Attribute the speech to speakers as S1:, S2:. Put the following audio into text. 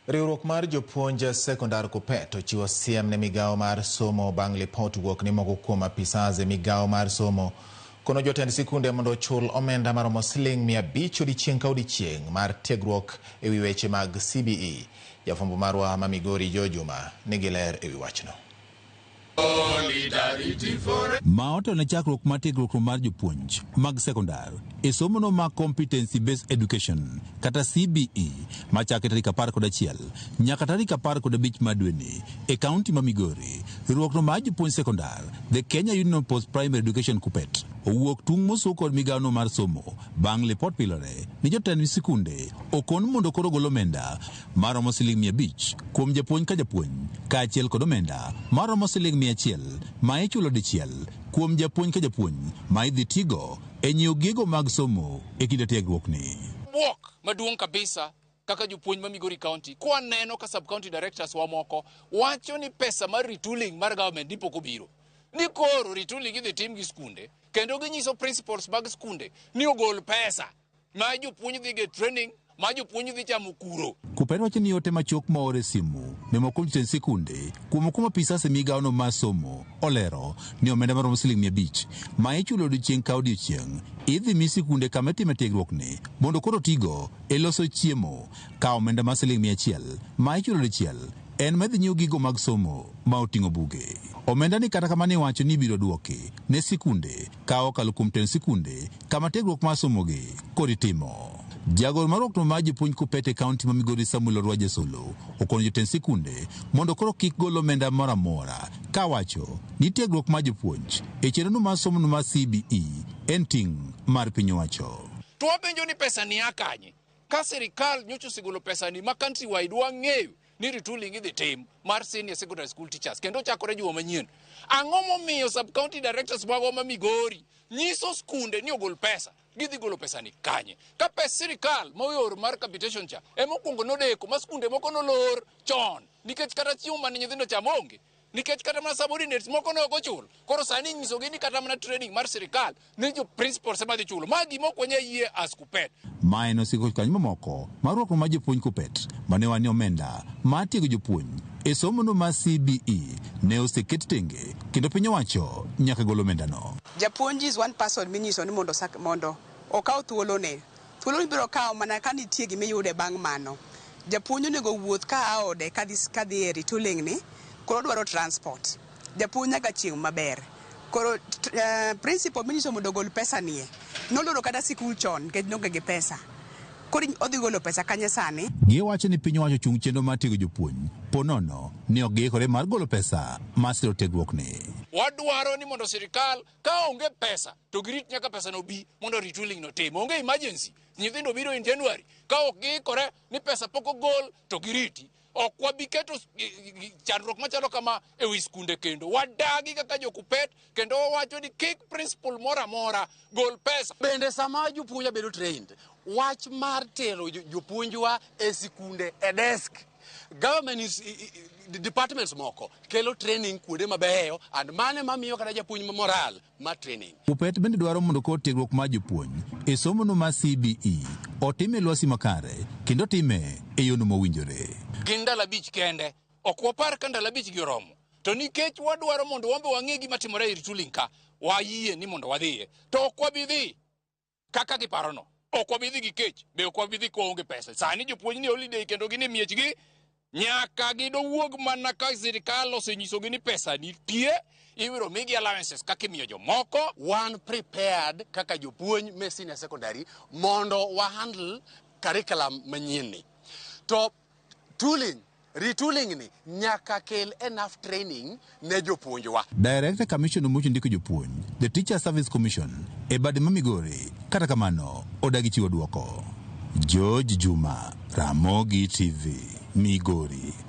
S1: Riwruok mar jopuonj sekondar KUPPET ochiwo siem ne migawo mar somo bang' lipot wuok ni moko kuom apisas e migawo mar somo kono jotend sikunde mondo ochul omenda maromo siling 500 odiechieng' ka odiechieng' mar tiegruok e wi weche mag CBE. Jafwambo marwa ma Migori Joe Juma nigi ler e wi wachno.
S2: Ma otelo ne chakruok mar tiegruok mar jopuonj mag sekondar e somono mar Competency Based Education kata CBE machake tarik 11 nyaka tarik 15 mar dweni e kaunti ma Migori. Riwruokno mar jopuonj sekondar, The Kenya Union of Post Primary Education KUPPET, owuok tung' mosu kod migawono mar somo bang' lipot pilore ni jotend sikunde okon mondo koro gol omenda maromo siling 500 kuom japuonj ka japuonj kaachiel kod omenda maromo siling 100 ma ichulo dichiel kuom japuonj ka japuonj ma idhi tigo e nyiewo gigo mag somo e kinde tiegruokni.
S3: Bwok maduong' kabisa kaka jopuonj ma Migori County kwaneno ka sub county directors wa moko wacho ni pesa mar retooling mar government ni pok obiro, ni koro retooling idhi tim gi skunde kendo ginyiso principals mag skunde ni ogol pesa ma jopuonj dhi ge training ma jopuonj dhi chamo kuro.
S2: KUPPET wacho ni ote machuok moor e simu ne moko kuom jotend sikunde kuom kuma apisas e migawono mar somo olero ni omenda maromo siling 500 ma ichulo odiechieng' ka odiechieng' idhi mi sikunde kama itime tiegruokni mondo koro tigo e loso chiemo ka omenda mar siling 100 ma ichulo dichiel en ma idhi nyiew gigo mag somo ma oting'o buge. Omenda ni kata kamano iwacho ni ibiro duoki ne sikunde ka okalo kuom tend sikunde kama tiegruok mar somogi kod itimo. Jagoro mar riwruokno mar jopuonj KUPPET e kaunti ma Migori Samuel Orwa Jasolo okono jotend sikunde mondo koro kik gol omenda moro amora kawacho ni tiegruok mar jopuonj e chenro mar somo mar CBE en ting' mar piny owacho.
S3: To wapenjo ni pesa ni a kanye? Ka sirikal nyocha osegolo pesa ni ma country wide wang'eyo ni retooling idhi tim mar senior secondary school teachers kendo chakore juma manyien. Ang'o momiyo sub county directors magwa ma Migori nyiso skunde ni ogol pesa? Gidhi golo pesa ni kanye? Ka pes sirikal moyor mar capitation cha ema okwongo nodeko ma skunde moko nolor chon nikech kata chiemo mane nyithindo chamo onge, nikech kata mana subordinates moko ne ok ochul. Koro sani inyisogi ni kata mana training mar sirikal ni jo principals ema dhi chulo. Ma gima ok wanyal yie as KUPPET.
S2: Mae nosiko kanyo mamoko mar riwruok mar jopuonj KUPPET mane wane omenda mar tiego jopuonj e somono mar CBE ne oseket tenge kendo piny owacho nyaka gol omendano.
S4: Japuonj is one person minyiso ni mondo mondo okaw thuolone. Thuolo ibiro kawo mana ka nitie gima iyude bang' mano. Japuonj onego wuoth ka a ode kadhi e retooling ni, koro odwaro transport. Japuonj nyaka chiem maber. Koro principal minyiso mondo ogol pesa nie, noloro kata sikul chon nikech noonge gi pesa. Koro odhi golo pesa kanye sani?
S2: Giwacho ni piny owacho chung chenro mar tiego jopuonj po nono ni ok giikore mar golo pesa mar siro tiegruokni.
S3: Wadwaro ni mondo sirikal ka onge pesa to girit nyaka pesa no bi mondo retooling no tim. Onge emergency. Nyithindo biro in January. Ka ok giikore ni pesa pok ogol to giriti. Ok wabi keto chandruok machalo kama e wi skunde kendo. Wadagi kaka jo KUPPET kendo wawacho ni kik principal moro amora gol pesa.
S5: Bende sama jopuonj bedo trained, wach mar tero jopuonjwa e sikunde e desk, government is, departments moko kelo training kuonde mabeyo and mane mamiyo kata japuonj ma moral mar training.
S2: KUPPET bende dwaro mondo kor tiegruok mar jopuonj e somono mar CBE otime e lwasi makare kendo time e yono mowinjore.
S3: Gin ndalo 5 kende. Ok wapar ka ndalo 5 gi oromo. To nikech wadwaro mondo wan be wang'e gima timore e retooling ka, wayie ni mondo wadhiye. To ok wabi dhi kaka giparono. Ok wabi dhi gi kech, be ok wabi dhi kwaonge pesa. Sani jopuonj ni holiday kendo gin e miechgi, nyaka gidowuog mana ka sirikal osenyisogi ni pesa nitie, ibiro migi allowances kaka imiyo jomoko.
S5: Wan prepared kaka jopuonj me senior secondary mondo wa handle curriculum manyien ni. To tooling, retooling ni nyaka kel enough training ne jopuonjwa.
S2: Director Commission mochung' ndiko jopuonj, The Teacher Service Commission e bade ma Migori, kata kamano odagi chiwo duoko. George Juma, Ramogi TV, Migori.